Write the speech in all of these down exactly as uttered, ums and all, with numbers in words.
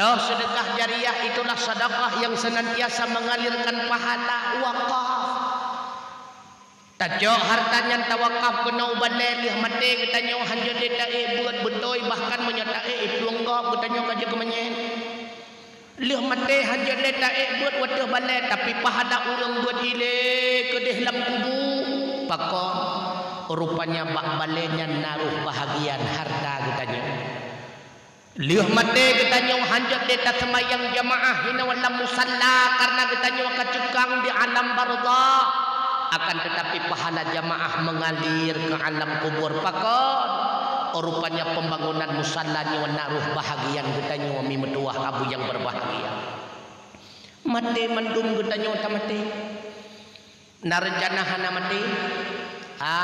Toh, sedekah jariah itulah sedekah yang senantiasa mengalirkan pahala, wakaf. Tacok harta nyan tawakaf keunoe u balée, lheueh maté geutanyoe hanjeuet lé taék beuet beutôi, bahkan meunyoe taék iplueng gob geutanyoe ka jeuet keu manyét. Lheueh maté hanjeuet lé taék beuet u ateueh balée, tapi pahala ureuëng beuet ilée keudeh lam kubu. Pakon? Rupanya bak balée nyan na roh bahagian harta geutanyoe. Lheueh maté geutanyoe hanjeuet lé taseumayang jamaah hinoe lam musalla, kareuna geutanyoe ka ceukang di alam barzakh. Akan teutapi pahala jamaah meungalir keu alam kubur. Pakon? Rupanya pembangunan musalla nyoe na roh bahagian geutanyoe, mi meutuwah abu nyang berbahagia. Maté mandum geutanyoe tamaté. Na reuncana hana maté? Ha,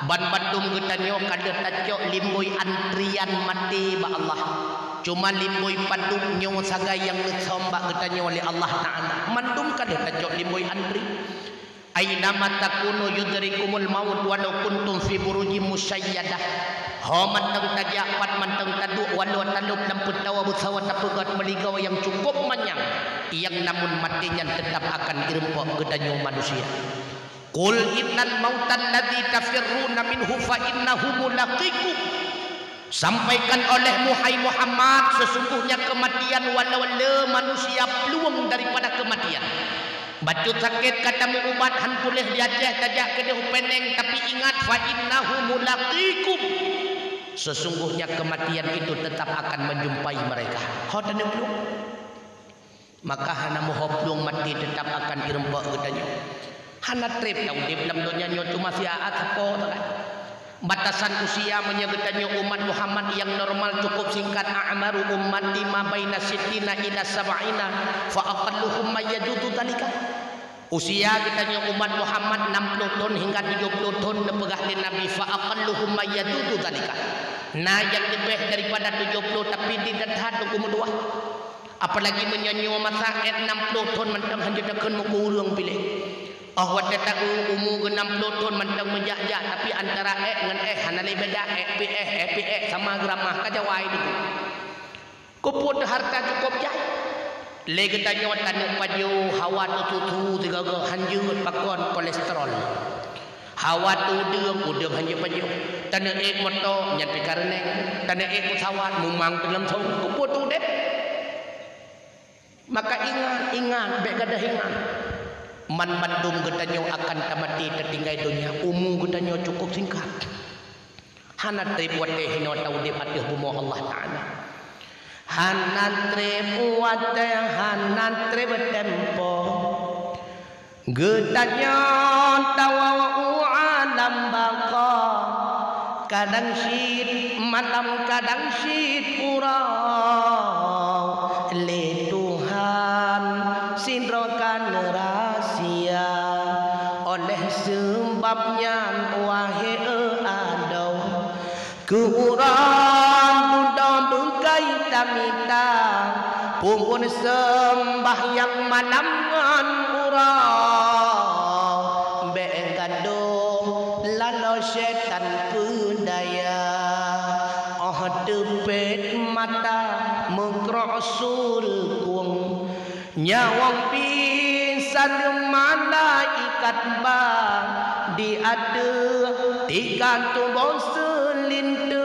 ban bandum geutanyoe ka lheueh tacok limbôi antrian maté bak Allah. Cuma limbôi padub nyoe sagai nyang neusöm bak geutanyoe lé Allah Ta'ala. Mandum ka lheueh tacok limbôi antri. "Ainama takunu yudrikumul maut walau kuntum fi burujim musyayyadah." Ho mantong tajak, pat mantong taduek, walau talôb lam peutoe beusawa tapeugöt meuligoe nyang cukôp manyang, nyang namun maté nyan teutap akan ireumpok geutanyoe manusia. "Qul innal mautal ladzi tafirruna minhu fa innahu mulaqikum." Sampaikan olehmu, hai Muhammad, sesungguhnya kematian walau le manusia plueng daripada kematian. Bacut sakét ka tameuubat, han puléh di Aceh, tajak keudeh u Peneng, tapi ingat, "Fa innahu mulaqikum." Sesungguhnya kematian itu tetap akan menjumpai mereka. Ho taneuplueng. Maka hana meuho plueng maté teutap akan ireumpok geutanyoe. Hana treb taudeb lam donya nyoe teuma siat sapo sagai. Batasan usia meunyoe geutanyoe umat Muhammad nyang normal cukup singkat, "A'maru ummati ma baina sittina ila sab'ina, fa aqalluhum man yajuzu dzalika." Usia geutanyoe umat Muhammad nam ploh thon hingga tujoh ploh thon, neupeugah lé Nabi, "Fa aqalluhum man yajuzu dzalika." Na nyang leubeh daripada tujoh ploh, tapi di that-that teungku meutuwah. Apalagi meunyoe nyoe masa èk nam ploh thon mantong hanjeuet takheun muku ureueng piléh. Óh watèe taeu umu geuh nam ploh thon mantong meujak-jak, tapi antara èk ngon éh hana lé beda, ék pih éh, éh pih ék, sama geuramah, ka jawai dulu. Keupeue teuh harta cukup jai? Lé geutanyoe taneuk pajoh hawa teututu sigoe-goe hanjeuet pakon kolesterol. Hawa teu udeueng, udeueng hanjeuet pajoh. Taneuk ék moto nyan pih ka reuneng. Taneuk ék peusawat mumang teuh lam thôn. Keupeue teu udeb? Maka ingat, ingat, bék gadôh ingat. Man bandum geutanyoe akan tamaté tatinggai donya. Umu geutanyoe cukup singkat. Hana treb watèe hinoe taudeb ateueh bumoe Allah Ta'ala. Hana treb watèe, hana treb tempo. Geutanyoe tawoe u alam baqa. Kadang cit malam, kadang cit uroe. Lé Tuhan sidroe ka neurahsia. Oleh seubab nyan, wahé adoe, keu uroe dudoe beukai tamita, phon seumbahyang malam ngon uroe. Bék gadôh laloe syètan peudaya, óh teupet mata meukrok sulkong. Nyawöng pih saleuem malaikat ba di ateueh tika tuboh seulinteung.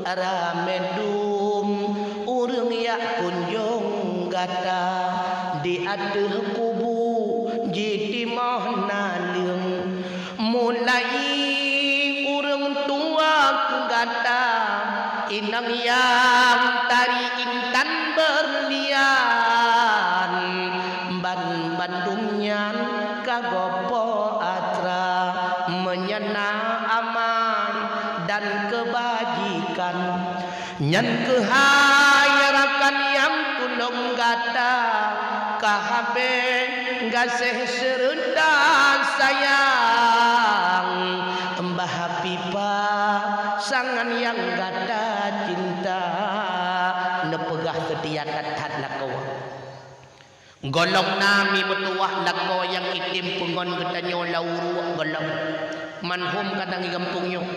Ramé dum ureueng jak kunjong gata di ateueh kubu jitimoh naleueng. Mulai ureueng tuha keu gata, inong nyang tari intan beurlian, ban bandum nyan ka gopoh atra, meunyoe na amai dan keubajikan. Nyan keuhai rakan nyang tulông gata, ka habéh gaséh seureuta sayang. Bah pipa sangan nyang gata cinta, neupeugah seutia that-that lakoe. Gohlom na mi meutuwah lakoe nyang item peungon geutanyoe lam uruek gohlom. Manhom ka tangieng gampông nyoe.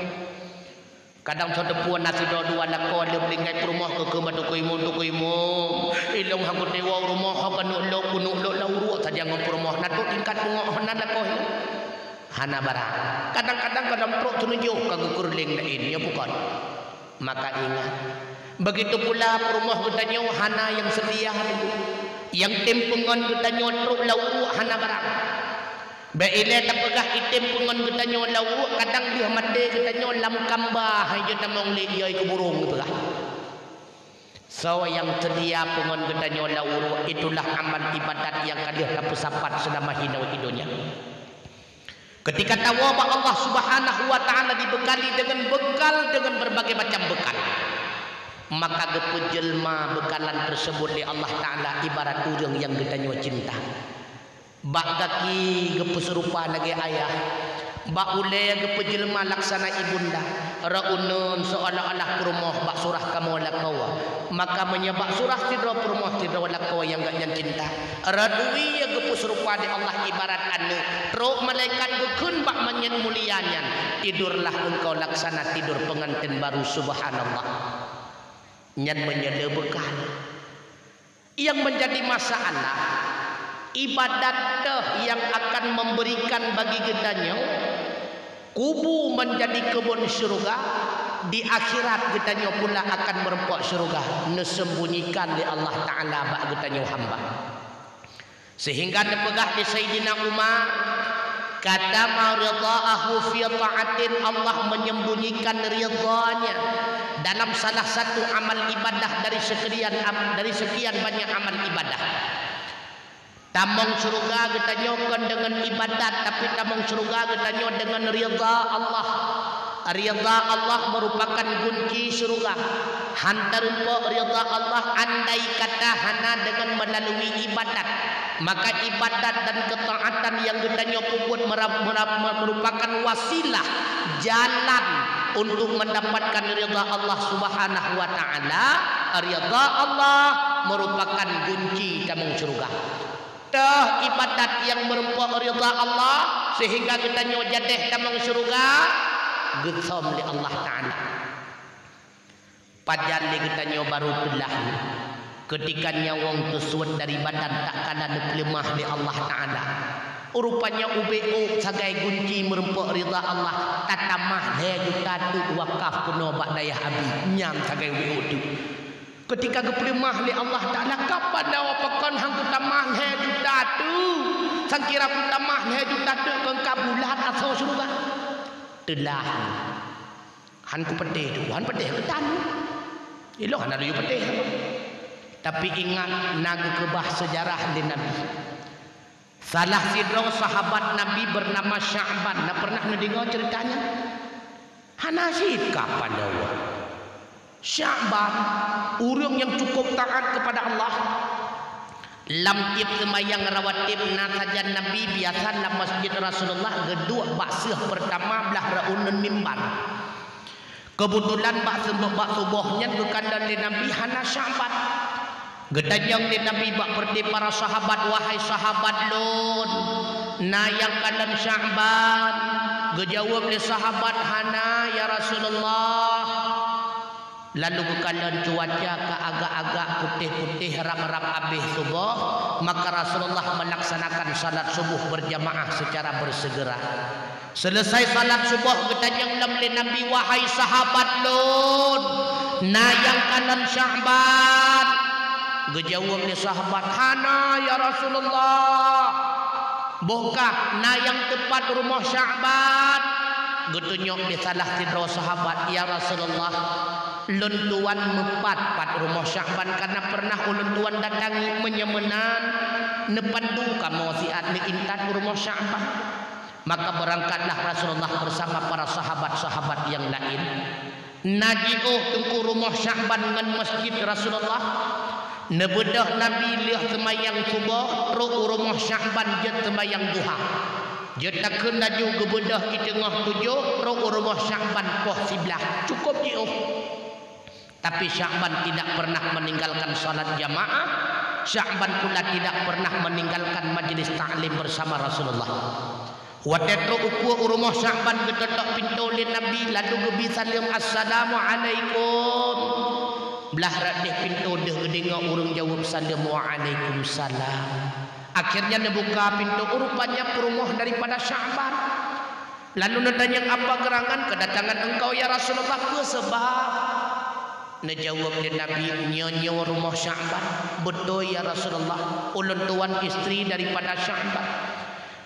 Kadang soe teupeu na sidroe dua lakoe lheueh linggai peurumoh keu keu bak tukang imum, tukang imum. Ilong hana kutewa rumoh ho keuneuk lok keuneuk lok lam uruek sajan ngon peurumoh na trok tingkat pungoh na lakoe ilong. Hana barang. Kadang-kadang gohlom trok teuneujôh ka geukeureuléng laén, nyoe bukon. Maka ingat, begitu pula peurumoh geutanyoe hana nyang seutia, nyang tem peungon geutanyoe trok lam uruek hana barang. Bék ilée tapeugah item peungon geutanyoe lam uruek, kadang lheueh maté geutanyoe lam kamba hai jeuet tamong lé iyoi keu burông geupeugah. Soe nyang seutia peungon geutanyoe lam uruek, itulah amal ibadat nyang ka lheueh tapeusapat seulama hinoe i donya. Ketika tawoe bak Allah Subhanahu wa Ta'ala dibekali dengan bekal, dengan berbagai macam bekal, maka geupeujeulma bekalan tersebut lé Allah Ta'ala ibarat ureuëng nyang geutanyoe cinta. Bak gaki geupeuseurupa lagée ayah, bak ulée geupeujeulma laksana ibunda, rot uneuen seolah-olah peurumoh bak surah kamoe lakoe. Maka meunyoe bak surah sidroe peurumoh sidroe lakoe nyang gobnyan cinta, rot wie geupeuseurupa lé Allah ibarat aneuëk, trok malaikat geukheun bak manyét mulia nyan, "Tidurlah engkau laksana tidur pengantin baru." Subhanallah. Nyan meunyoe le bekal. Yang menjadi masalah, ibadat teuh yang akan memberikan bagi geutanyoe kubu menjadi kebun syurga, di akhirat geutanyoe pula akan meureumpok syurga, neusembunyikan lé Allah Ta'ala bak geutanyoe hamba. Sehingga neupeugah lé Saidina Umar, "Katama ridhaahu fi ta'atin," Allah menyembunyikan ridha-Nya dalam salah satu amal ibadah dari sekian am-, dari sekian banyak amal ibadah. Tamong syurga geutanyoe kon deungon ibadat, tapi tamong syurga geutanyoe deungon ridha Allah. Ridha Allah merupakan gunci syurga. Han teurumpok ridha Allah andai kata hana deungon meulalu ibadat. Maka ibadat dan ketaatan nyang geutanyoe peubuet merap-, merap-, merupakan wasilah, jalan untuk mendapatkan ridha Allah Subhanahu wa Ta'ala. Ridha Allah merupakan gunci tamong syurga. Teuh ibadat nyang meureumpok ridha Allah sehingga geutanyoe jadeh tamong syurga, geusom lé Allah Ta'ala. Pajan lé geutanyoe barô teulah, keutika nyawöng teusuet dari badan tak kala neupeuleumah lé Allah Ta'ala. Rupanya ubé ôk sagai gunci meureumpok ridha Allah, tatamah lhée juta teuk wakaf keunoe bak dayah Abi, nyan sagai ubé ôk teuk. Keutika geupeuleumah lé Allah Ta'ala, "Kapan dawa pakon han kutamah lhée juta teuk? Sangkira kutamah lhée juta teuk kon ka bulat asoe syeuruga." Teulah. Han kupeudeh tu, han peudeh keutan. Ilong hana laju peudeh. Tapi ingat, na geukeubah seujarah lé Nabi. Salah sidroe sahabat Nabi beunama Sya'ban. Na pernah neudeungoe ceurita nyan? Hana cit ka pandai. Sya'ban, ureuëng nyang cukup taát keupada Allah. Lam tieb seumayang rawatib na sajan Nabi biasa lam masjid Rasulullah geuduek bak seueh peurtama blaih rot uneuen mimbar. Keubeutulan bak seumeubak suboh nyan geukalon lé Nabi hana Sya'ban. Geutanyong lé Nabi bak peureute para sahabat, "Wahai sahabat lôn, na nyang kalon Sya'ban?" Geujaweueb lé sahabat, "Hana, ya Rasulullah." Lalu geukalon cuaca ka agak-agak putéh-putéh rab-rab abéh suboh, maka Rasulullah melaksanakan salat subuh berjamaah secara bersegerak. Seuleusai salat suboh geutanyong lom lé Nabi, "Wahai sahabat lôn, na nyang kalon Sya'ban?" Geujaweueb lé sahabat, "Hana, ya Rasulullah." "Boh kah na nyang teupat rumoh Sya'ban?" Geutunyok lé salah sidroe sahabat, "Ya Rasulullah, lôn tuan meupat-pat rumoh Sya'ban, kareuna pernah ulôn tuan datangi, meunyoe meunan neupandu kamoe siat neuintat rumoh Sya'ban." Maka beurangkatlah Rasulullah bersama para sahabat-sahabat nyang laén. Na jiôh teungku rumoh Sya'ban ngon masjid Rasulullah. Neubeudôh Nabi lheueh seumayang suboh, trok u rumoh Sya'ban jeuet seumayang duha. Jeuet takheun laju geubeudôh i teungoh tujoh, trok u rumoh Sya'ban poh siblaih. Cukup jiôh. Tapi Sya'ban tidak pernah meninggalkan salat jamaah, Sya'ban pula tidak pernah meninggalkan majlis taklim bersama Rasulullah. Watée trok u keue u rumoh Sya'ban, geutôk-tôk pintoe lé Nabi, lalu geubi saleuem, "Assalamualaikum." Blaih rot deh pintoe deuh geudeungoe ureuëng jaweueb saleuem, "Waalaikumsalam." Akhirnya neubuka pintoe, rupanya peurumoh daripada Sya'ban. Lalu neutanyong, "Apa geurangan keudatangan engkau, ya Rasulullah? Peue seubab?" Neujaweueb lé Nabi, "Nyoe, nyoe rumoh Sya'ban." "Beutôi, ya Rasulullah, ulôn tuan istri daripada Sya'ban."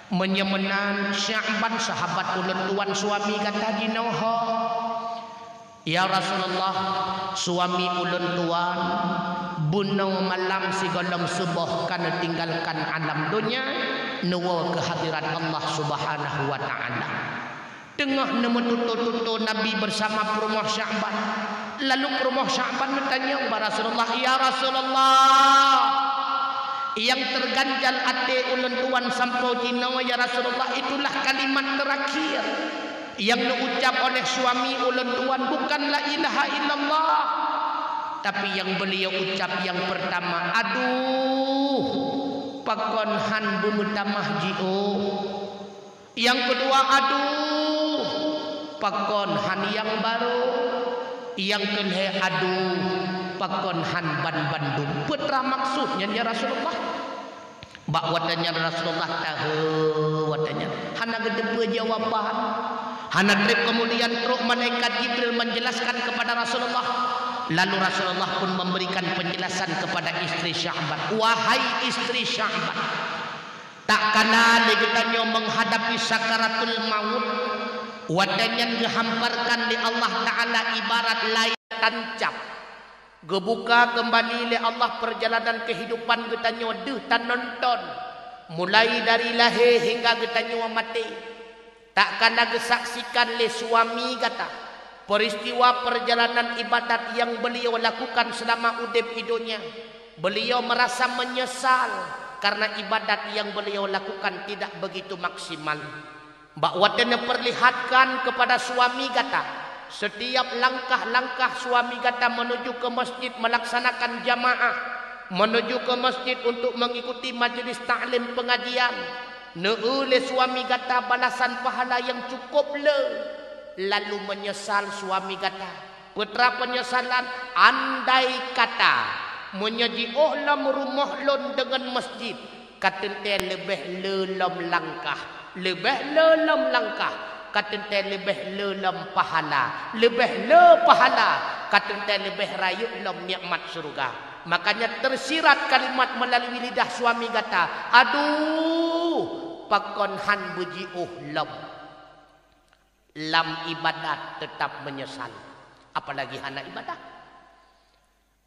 "Meunyoe meunan, Sya'ban sahabat ulôn tuan, suami gata jinoe ho?" "Ya Rasulullah, suami ulôn tuan bunoe malam sigohlom suboh ka neutinggalkan alam donya, neuwoe keu hadirat Allah Subhanahu wa Ta'ala." Teungoh neumeututoe-tutoe Nabi beusama peurumoh Sya'ban. Lalu peurumoh Sya'ban neutanyong bak Rasulullah, "Ya Rasulullah, nyang teuganjal até ulôn tuan sampoe jinoe, ya Rasulullah, itulah kalimat terakhir nyang neuucap oleh suami ulôn tuan, bukan la ilaha illallah, tapi nyang beliau ucap nyang pertama, 'Aduh, pakon han beumeutamah jiôh.' Nyang keudua, 'Aduh, pakon han nyang barô.' Nyang keulhée, 'Aduh, pakon han ban bandum.' Peue teuma maksud nyan, ya Rasulullah?" Bak watée nyan Rasulullah tahe, watée nyan hana geuteupeue jawaban. Hana treb keumudian trok malaikat Jibril menjelaskan kepada Rasulullah. Lalu Rasulullah pun memberikan penjelasan kepada istri Sya'ban, "Wahai istri Sya'ban, tak kala lé geutanyoe menghadapi sakaratul maut, watée nyan geuhamparkan lé Allah Ta'ala ibarat layar tancab. Geubuka keumbali lé Allah peurjalanan keuhidupan geutanyoe deuh tanonton, mulai dari lahé hingga geutanyoe maté. Tak kala geusaksikan lé suami gata peuristiwa peurjalanan ibadat nyang beliau lakukan seulama udeb i donya. Beliau meurasa meunyeusal kareuna ibadat nyang beliau lakukan tidak begitu maksimal. Bak watée neupeurlihatkan keupada suami gata, seutiab langkah-langkah suami gata meunuju keu masjid meulaksanakan jamaah, meunuju keu masjid untuk meungikuti majeulis taklim peungajian, neueu lé suami gata balasan pahala nyang cukôb le, lalu meunyeusal suami gata. Peue teuma peunyesalan, andai kata meunyoe jiôh lom rumoh lôn deungon masjid, ka teuntée leubeh le lom langkah, leubeh le lom langkah, ka teuntée leubeh le lom pahala, leubeh le pahala, ka teuntée leubeh rayeuk lom nikmat syeuruga. Makanya tersirat kalimat melalui lidah suami gata, "Aduh, pakon han beujiôh lom." Lam ibadat teutab meunyeusal, apalagi hana ibadat.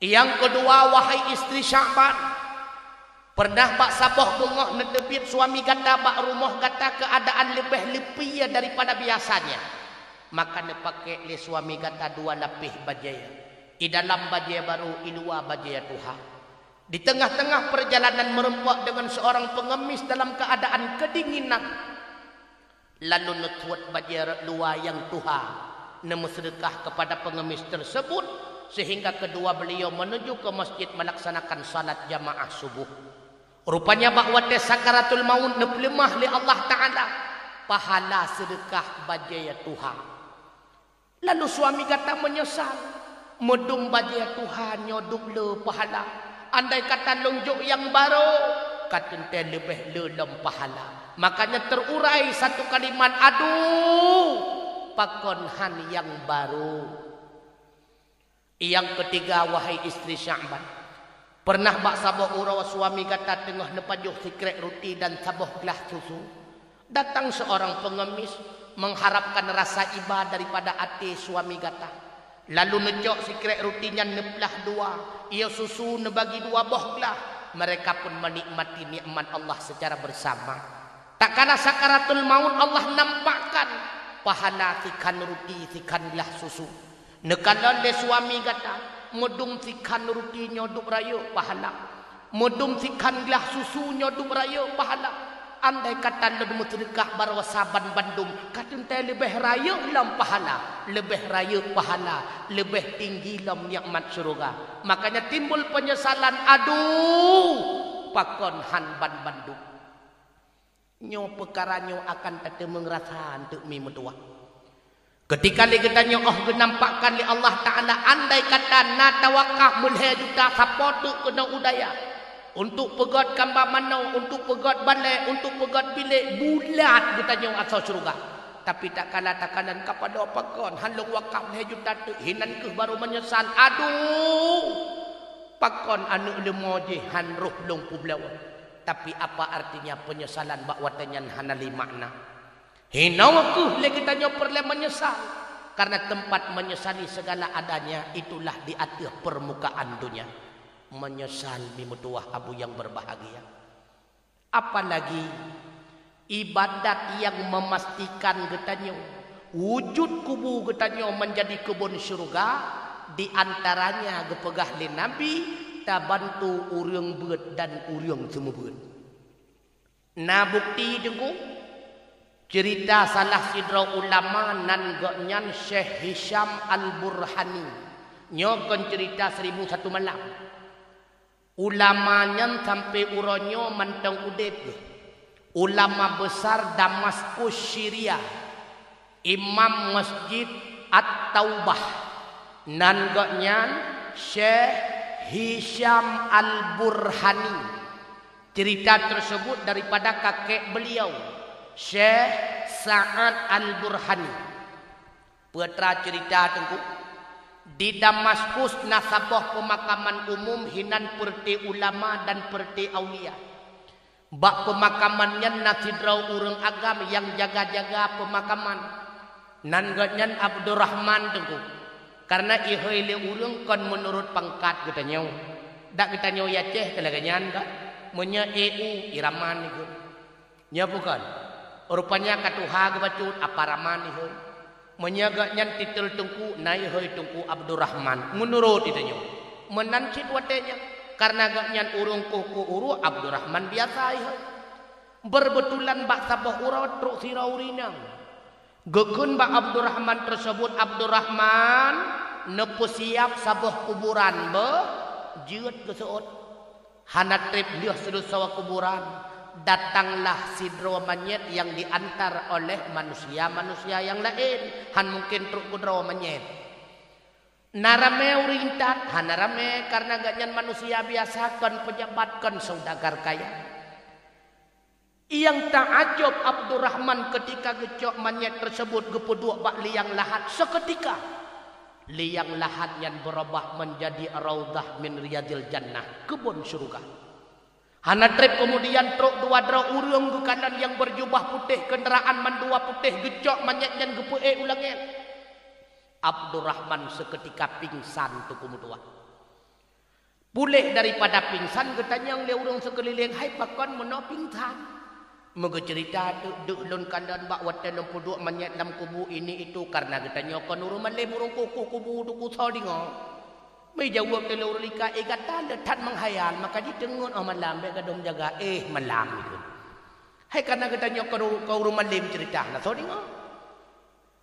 Nyang keudua, wahai istri Sya'ban, peureunah bak saboh beungoh neuteubiet suami gata bak rumoh gata keuadaan leubeh leupie daripada biasanya, maka neupakék lé suami gata dua lapéh bajée, i dalam bajée barô, i luwa bajée tuha. Di teungoh-teungoh peurjalanan meureumpok deungon seurang peungemis dalam keuadaan keudinginan, lalu neutuwot bajée rot luwa nyang tuha, neumeuseudeukah keupada peungemis teuseubut, seuhingga keudua beuliau meunuju keu masjid meulaksanakan salat jamaah suboh. Rupanya bak watée sakaratul maut neupeuleumah lé Allah Ta'ala pahala seudeukah bajée tuha. Lalu suami gata meunyeusal, "Meudum bajée tuha nyoe dub le pahala. Andai kata lôn jok nyang barô, ka teuntée leubeh le lom pahala." Makanya teururai satu kalimat, "Aduh, pakon han nyang barô." Nyang keutiga, wahai istri Sya'ban, peureunah bak saboh uroe suami gata teungoh neupajoh sikrék ruti dan saboh glah susu, datang seurang peungemis mengharapkan rasa iba daripada até suami gata. Lalu neucok sikrék ruti nyan neuplah dua, iya susu neubagi dua boh glah. Mereka pun menikmati nikmat Allah secara bersama. Tak kala sakaratul maut, Allah nampakkan pahala sikhan ruti, sikhan glah susu. Neukalon lé suami gata, "Meudum sikhan ruti nyoe dub rayeuk pahala. Meudum sikhan glah susu nyoe dub rayeuk pahala. Andai kata lôn meuseudeukah baroe saban bandum, ka teuntée leubeh rayeuk lom pahala, leubeh rayeuk pahala, leubeh tinggi lom nikmat syeuruga." Makanya timbul peunyesalan, "Aduh, pakon han ban bandum." Nyoe peukara nyoe akan tateumeung rasa eunteuk mi meutuwah. Keutika lé geutanyoe óh geunampakkan lé Allah Ta'ala, andai kata na tawakaf meulhée juta sapo teuk keunoe u dayah, untuk peugét kamba manoe, untuk peugét balée, untuk peugét bilék, bulat geutanyoe asoe syeuruga. Tapi takala-takala ka padub pakon, han lôn wakaf lhée juta teuk, hinan kheueh barô meunyeusal, aduh! Pakon aneuëk leumo jih han roh lôn peubloe. Tapi apa artinya penyesalan bak watée nyan hana lé makna? Hinoe kheueh lé geutanyoe peureulée meunyeusal, karena tempat menyesali segala adanya itulah di ateueh permukaan dunia. Meunyeusal mi meutuwah abu nyang berbahagia. Apalagi ibadat nyang meumastikan geutanyoe, wujud kubu geutanyoe meunjadi keubon syeuruga, di antaranya geupeugah lé Nabi, tabantu ureuëng beuet dan ureuëng seumeubeuet. Na bukti Teungku? Ceurita salah sidroe ulama nan gobnyan Syekh Hisyam Al-Burhani. Nyoe kon ceurita seribu satu malam. Ulama nyan sampoe uroe nyoe mantong udeb geuh. Ulama besar Damaskus, Syria. Imam Masjid At-Taubah. Nan gobnyan Syekh Hisyam Al-Burhani. Cerita tersebut daripada kakek beliau, Syekh Sa'ad Al-Burhani. Peue treuk cerita Teungku? Di Damaskus na saboh peumakaman umum hinan peureuté ulama dan peureuté aulia. Bak peumakaman nyan na sidroe ureuëng agam nyang jaga-jaga peumakaman. Nan gobnyan Abdurrahman Teungku. Karena ihôi lé ureuëng kon meunurot pangkat geutanyoe. Dak geutanyoe i Aceh keu lagée nyan ka? Meunyoe E U, Iraman ikheun. Nyoe bukon. Rupanya ka tuha geubacut, Aparaman ihôi. Meunyoe gobnyan titel Teungku, na ihôi Teungku Abdurrahman. Meunurot geutanyoe. Meunan cit watée nyan. Karena gobnyan ureuëng koh-koh uroe, Abdurrahman biasa ihôi. Beureubetulan bak saboh uroe trok sidroe ureuëng inong. Geukheun bak Abdurrahman teusebut, "Abdurrahman, neupeusiab saboh kuburan beuh, jeuet geuseuôt." Hana treb lheueh seuleusoe kuburan, datanglah sidroe manyét nyang diantar oleh manusia-manusia nyang laén, han mungken trok keudroe manyét. Na ramé ureuëng intat, hana ramé, karena gobnyan manusia biasa, kon peujabat, kon saudagar kaya. Nyang taajob Abdurrahman keutika geucok manyét teusebut geupeuduek bak liang lahat seukeutika. Liang lahat nyan beurubah meunjadi raudhah min riyadil jannah, keubon syeuruga. Hana treb keumudian trok dua droe ureuëng geukalon nyang beujubah putéh, keundaraan mandua putéh, geucok manyét nyan geupeuék u langét. Abdurrahman seukeutika pingsan Teungku meutuwah. Puléh daripada pingsan geutanyong lé ureuëng seukeulileng, "Hai pakon meunoe pingsan?" Meugeuceurita, "Deuk-deuk lôn kalon bak watée lôn peuduek manyét lam kubu ini itu, karena geutanyoe kon ureuëng malém, ureuëng kueh-kueh kubu, Teungku, soe deungoe?" Meujaweueb lé ureuëng lika, "Eh, gata le that meuhayal, maka jiteungeut óh malam, bék gadôh meujaga, eh, malam itu." "Hai, karena geutanyoe kon ureuëng, kon ureuëng malém ceurita, na soe deungoe?"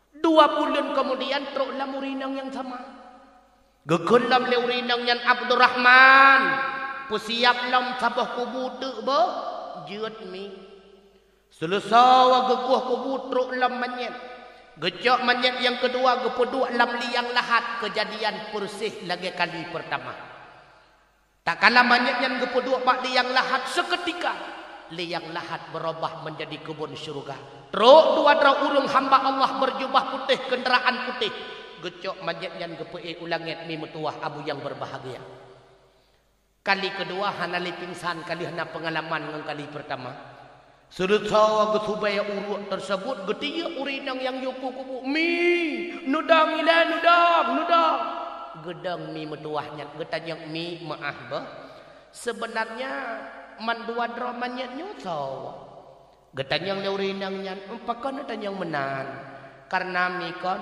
Dua buleuen keumudian trok lom ureuëng inong nyang sama. Geukheun lom lé ureuëng inong nyan, "Abdurrahman, peusiab lom saboh kubu teuk beuh, jeuet mi." Seuleusoe geukueh kubu trok lom manyét. Geucok manyét nyang keudua geupeuduek lam liang lahat, keujadian peureuseh lagée kali peurtama. Takala manyét nyan geupeuduek bak liang lahat seukeutika, liang lahat beurubah meunjadi keubon syeuruga. Trok dua droe ureuëng hamba Allah beujubah putéh, keundaraan putéh, geucok manyét nyan geupeuék u langét mi meutuwah abu nyang beurbahagia. Kali keudua hana lé pingsan ka lheueh na peungalaman ngon kali peurtama. Seuleusoe geusubée uruek teusebut, geutiyeuek ureuëng inong nyang yue kueh kubu, "Mi, neudong ilée, neudong, neudong!" Geudong mi meutuwah nyan, geutanyong, "Mi, meuáh beuh, seubeunarnya mandua droe manyét nyoe soe?" Geutanyong lé ureuëng inong nyan, "Pakon neutanyong meunan?" "Kareuna mi kon,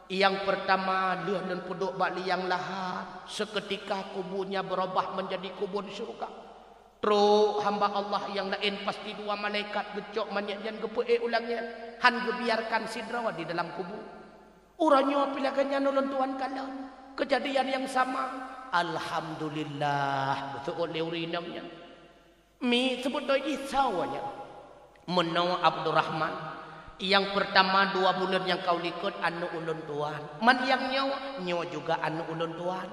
nyang peurtama lheueh lôn peuduek bak liang lahat, seukeutika kubu nyan beurubah meunjadi keubon syeuruga." Trok hamba Allah nyang laén, pasti dua malaikat geucok manyét nyan geupeuék u langét, han geubiarkan sidroe di dalam kubu. Uroe nyoe pih lagée nyan ulôn tuan kalon, keujadian nyang sama. "Alhamdulillah," geuseuôt lé ureuëng inong nyan. "Mi, seubeutôi jih soe nyan?" Meunoe Abdurrahman, nyang peurtama dua buleuen nyang ka u likot aneuëk ulôn tuan. Man nyang nyoe, nyoe juga aneuëk ulôn tuan.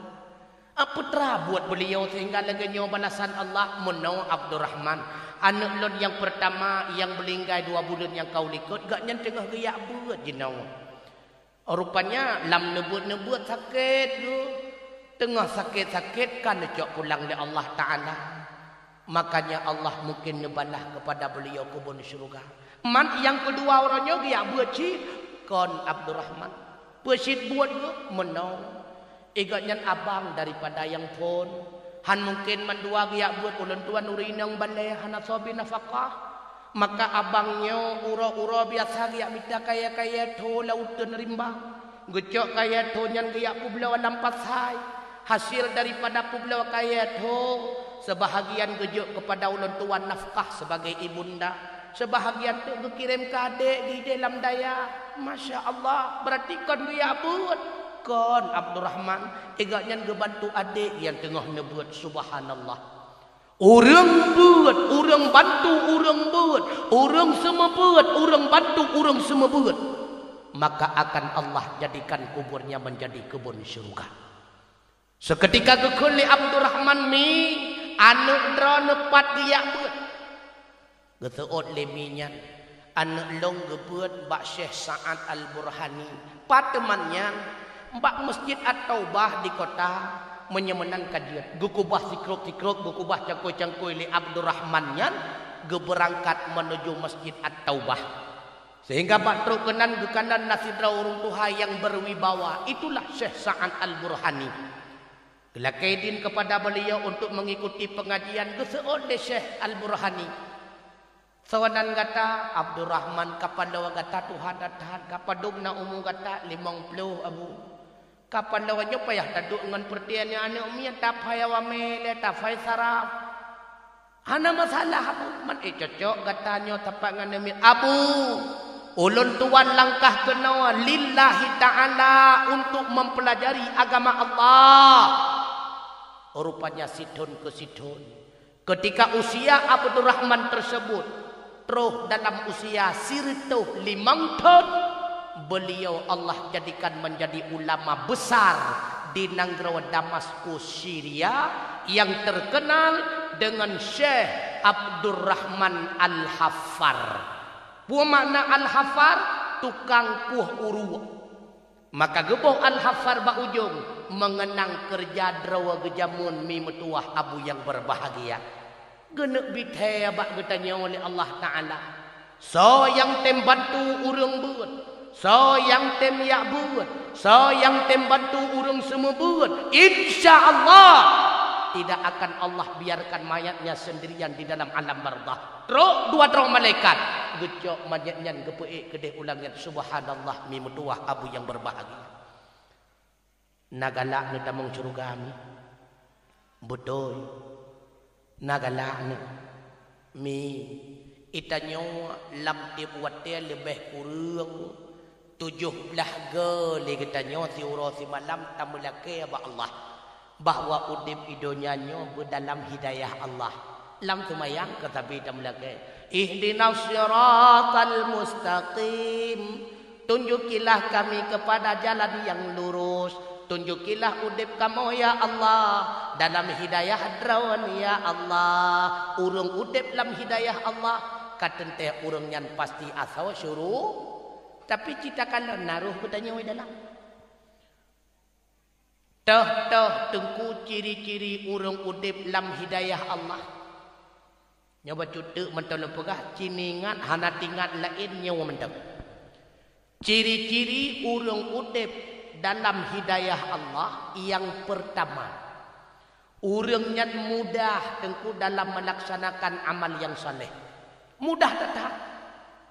Apa teurabuet beuliau sehingga lagée nyoe balasan Allah? Meunoe Abdurrahman, aneuëk lôn nyang peurtama nyang beulinggai dua buleuen nyang ka u likot, gobnyan teungoh geuyak beuet jinoe. Rupanya lam neubeuet-neubeuet sakét geuh, teungoh sakét-sakét ka neucok pulang lé Allah Ta'ala. Makanya Allah mungkin neubalah kepada beliau keubon syeuruga. Man nyang keudua uroe nyoe geuyak beuet cit kon Abdurrahman. Peucit buet geuh meunoe. Igat nyan abang daripada nyang phon. Han mungken mandua geuyak beuet ulôn tuan ureuëng inong balée hana soe bri nafakah. Maka abang nyoe uroe-uroe biasa geuyak mita kayée-kayée tho lam uteuen rimba. Geucok kayée tho nyan geuyak peubloe lam pasai. Hasil daripada peubloe kayée tho, seubahagian geujok keupada ulôn tuan nafkah sebagai ibunda, seubahagian teuk geukirém keu adék geuh idéh lam dayah. Masya Allah, beurati kon geuyak beuet. Kon Abdurrahman, igat nyan geubantu adék nyang teungoh neubeuet. Subhanallah. Ureuëng beuet, ureuëng bantu, ureuëng beuet, ureuëng seumeubeuet, ureuëng bantu, ureuëng seumeubeuet, maka akan Allah jadikan kuburnya menjadi kebun syurga. Seketika geukheun lé Abdurrahman, "Mi, aneuëk droeneuh pat geuyak beuet." Geuseuôt lé mi nyan, "Aneuëk lôn geubeuet bak Syekh Sa'ad Al-Burhani." Pat teuma nyan? "Bak Masjid At-Taubah di kota." Meunyoe meunan ka jeuet, geukubah sikrok-sikrok, geukubah cangkôi-cangkôi lé Abdurrahman nyan, geubeurangkat meunuju Masjid At-Taubah. Sehingga bak trok keunan geukalon na sidroe ureuëng tuha nyang berwibawa, itulah Syekh Sa'ad Al-Burhani. Geulakée idin keupada beuliau untuk mengikuti pengajian, geuseuôt lé Syekh Al-Burhani. "Soe nan gata?" "Abdurrahman." "Ka padum gata tuha that-that?" "Ka padum na umu gata?" "Limong ploh, Abu." "Ka padum nyoe payah taduek ngon peureuté nyoe aneuëk miet, taphai awamé lé, taphai saraf." "Hana masalah, Abu." "Man ék cocok gata nyoe tapat ngon aneuëk miet?" "Abu, ulôn tuan langkah keunoe lillahi ta'ala untuk mempelajari agama Allah." Rupanya sithon keu sithon. Ketika usia Abdurrahman tersebut troh dalam usia sireutôh limong thon, beliau Allah jadikan menjadi ulama besar di nanggroe Damaskus, Syria, yang terkenal dengan Syekh Abdurrahman Al-Haffar. Peue makna Al-Haffar? Tukang kueh uruek. Maka geuboh Al-Haffar bak ujong, mengenang keureuja droe geujameun mi meutuwah abu nyang beurbahagia. Geuneuk bithée bak geutanyoe lé Allah Ta'ala. Soe nyang tem bantu ureuëng beuet, soe nyang tem yak beuet, soe nyang tem bantu ureuëng seumeubeuet, insya Allah tidak akan Allah biarkan mayatnya sendirian di dalam alam barzakh. Trok dua droe malaikat, geucok mayat nyan geupeuék keudeh u langét. Subhanallah, mi meutuwah abu nyang beurbahagia. Na galak neutamong syeuruga mi? Beutôi. Na galak neu. Mi, geutanyoe lam tieb watée leubeh kureueng tujoh blaih go lé geutanyoe siuroe simalam tameulakée bak Allah bahwa udeb i donya nyoe beudalam hidayah Allah. Lam seumayang ka sabe tameulakée, "Ihdinas siratal mustaqim." Tunjukilah kami kepada jalan yang lurus. Tunjukilah udeb kamoe, ya Allah, dalam hidayah Droen, ya Allah. Ureuëng udeb lam hidayah Allah, ka teuntée ureuëng nyan pasti asoe syuru-, tapi cit takalon na roh geutanyoe dalam. Toh-toh Teungku ciri-ciri ureuëng udeb lam hidayah Allah? Nyoe bacut teuk mantong lôn peugah, ci ingat hana tingat laén nyoe mantong. Ciri-ciri ureuëng udeb dalam hidayah Allah, nyang peurtama, ureuëng nyan mudah Teungku dalam meulaksanakan amal nyang saleh. Mudah that-that.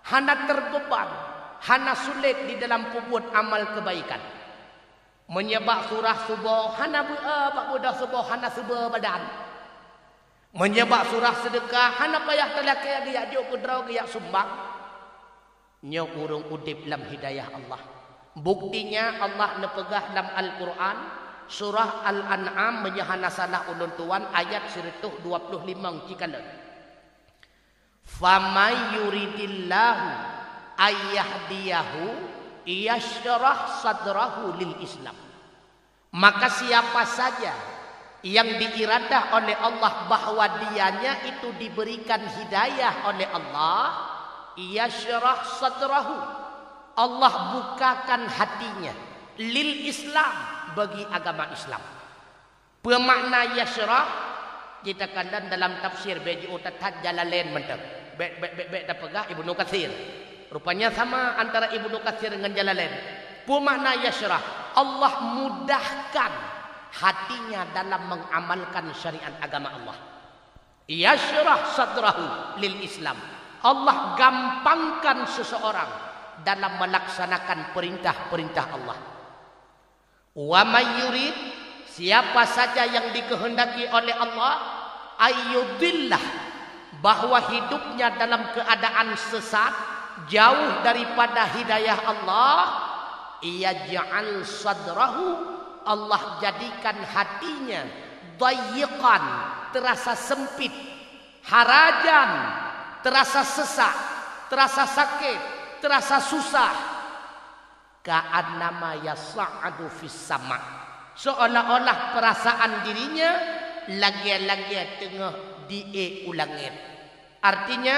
Hana teubeuban, hana sulet di dalam peubuet amal keubaikan. Meunyoe bak surah suboh hana beu-, eh, bak beudoh suboh hana seuba badan. Meunyoe bak surah seudeukah hana payah talakée geuyak jok keudroe geuyak sumbang. Nyoe ureuëng udeb lam hidayah Allah. Buktinya Allah neupeugah lam Al-Qur'an, surah Al-An'am, meunyoe hana salah ulôn tuan, ayat sireutôh dua ploh limong cikalon. Faman yuridillahu ayyahdiyahu yashrah sadrahu lil Islam. Maka siapa saja yang diiradah oleh Allah bahwa dianya itu diberikan hidayah oleh Allah, yashrah sadrahu, Allah bukakan hatinya, lil Islam, bagi agama Islam. Peue makna yashrah? Jitakalon dalam tafsir, bék jiôh that-that Jalalain mantong. Bék, bék, bék, bék tapeugah Ibnu Katsir. Rupanya sama antara Ibnu Katsir ngon Jalalain. Peue makna yashrah? Allah mudahkan hatinya dalam mengamalkan syariat agama Allah. Yashrah sadrahu lil Islam. Allah gampangkan seseorang dalam melaksanakan perintah-perintah Allah. Wa may yurid, siapa saja yang dikehendaki oleh Allah, ayyudillah, bahwa hidupnya dalam keadaan sesat, jauh daripada hidayah Allah, yaj'al sadrahu, Allah jadikan hatinya, dayyiqan, terasa sempit, harajan, terasa sesak, terasa sakit, terasa susah. Ka'annama yas'adu fis sama'. Seolah-olah perasaan dirinya lagée-lagée teungoh di-ék u langét. Artinya,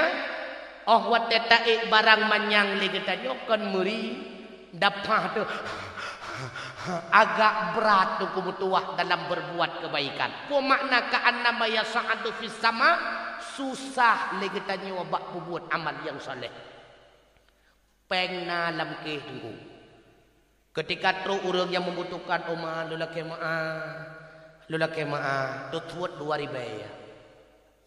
óh watée ta-ék barang manyang lé geutanyoe kon meuri, dapah teuh agak brat teungku meutuwah dalam berbuat kebaikan. Peue makna ka'annama yas'adu fis sama'? Susah lé geutanyoe bak peubuet amal nyang saleh. Péng na lam kéh teungku. Keutika trok ureuëng nyang membutuhkan, "Oma, lôn lakée meu'ah, lôn lakée meu'ah," teutuot dua ribée.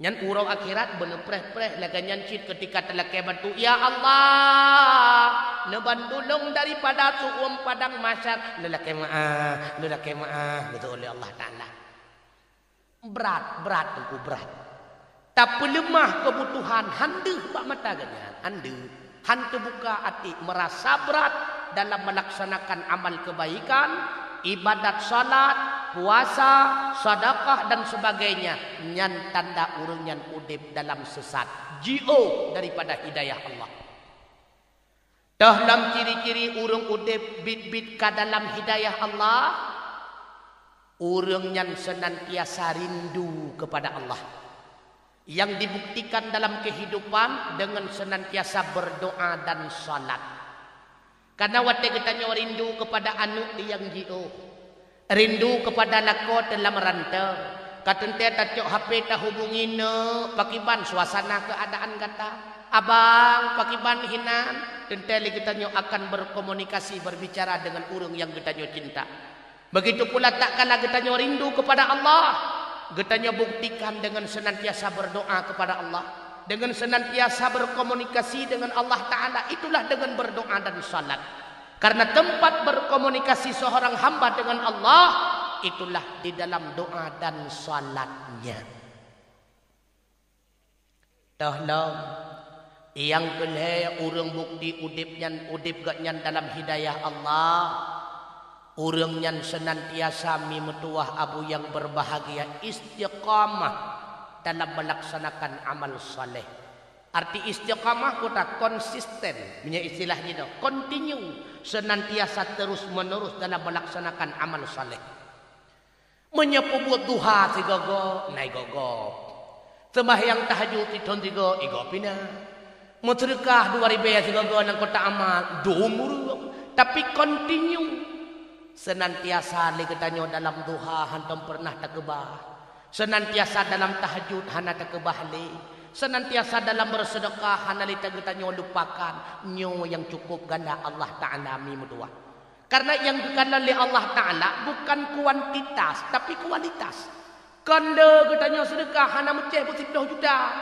Nyan uroe akhirat beuneupreh-preh lagée nyan cit keutika talakée bantu, "Ya Allah, neuban tulông daripada su'uem padang mahsyar, lôn lakée meu'ah, lôn lakée meu'ah," geuteuôt lé Allah Ta'ala. Brat, brat teungku, brat. Tapeuleumah keubutuhan, han deuh bak mata geuhnyan, han deuh. Han teubuka até, meurasa brat dalam melaksanakan amal kebaikan, ibadat salat, puasa, sedekah dan sebagainya. Nyan tanda ureuëng nyan udeb dalam sesat, jiôh daripada hidayah Allah. Toh lom ciri-ciri ureuëng udeb biet-biet ka dalam hidayah Allah, ureuëng nyan senantiasa rindu kepada Allah. Yang dibuktikan dalam kehidupan dengan senantiasa berdoa dan salat. Karena watée geutanyoe rindu kepada aneuëk nyang jiôh, rindu kepada lakoe teuh lam rantau, ka teuntée tacok H P tahubungi, "Neuk, pakiban suasana keuadaan gata? Abang, pakiban hinan?" Teuntée lé geutanyoe akan berkomunikasi, berbicara dengan ureuëng nyang geutanyoe cinta. Begitu pula tatkala geutanyoe rindu kepada Allah, geutanyoe buktikan dengan senantiasa berdoa kepada Allah, dengan senantiasa berkomunikasi dengan Allah Ta'ala, itulah dengan berdoa dan salat. Karena tempat berkomunikasi seorang hamba dengan Allah, itulah di dalam doa dan salatnya. Toh lom, nyang keulhée ureuëng bukti udeb nyan, udeb geuhnyan dalam hidayah Allah, ureuëng nyan senantiasa mi meutuwah abu nyang berbahagia, istiqamah dalam melaksanakan amal saleh. Arti istiqamah kota konsisten, meunyoe istilah jinoe, continue, senantiasa terus-menerus dalam melaksanakan amal saleh. Meunyoe peubuet duha sigoe-goe, na igoe-goe. Seumbahyang tahajud sithon sigoe, igoe pih na. Meuseudeukah dua ribée sigoe-goe lam kotak amal, dum ureuëng. Tapi continue. Senantiasa lé geutanyoe dalam duha hántom peureunah takeubah. Senantiasa dalam tahajud hana takeubah lé. Senantiasa dalam beuseudeukah hana lé geutanyoe lupakan. Nyoe nyang cukup ganda Allah Ta'ala mi meutuwah. Karena nyang geukalon lé Allah Ta'ala bukan kuantitas, tapi kualitas. Kon le geutanyoe seudeukah hana meucéh beusiplôh juta,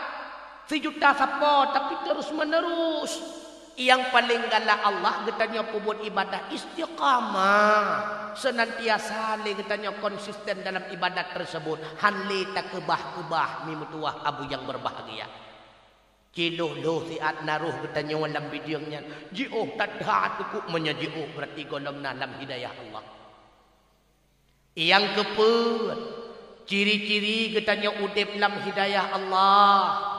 sijuta sapo, tapi terus-menerus. Nyang paleng galak Allah geutanyoe peubuet ibadah istiqamah, senantiasa lé geutanyoe konsisten dalam ibadat tersebut, han lé takeubah-keubah mi meutuwah abu nyang berbahagia. Cilôh-lôh siat na roh geutanyoe lam bideung nyan, jiôh that-that teungku, meunyoe jiôh berarti gohlom na lam hidayah Allah. Nyang keupeuet, ciri-ciri geutanyoe udeb lam hidayah Allah.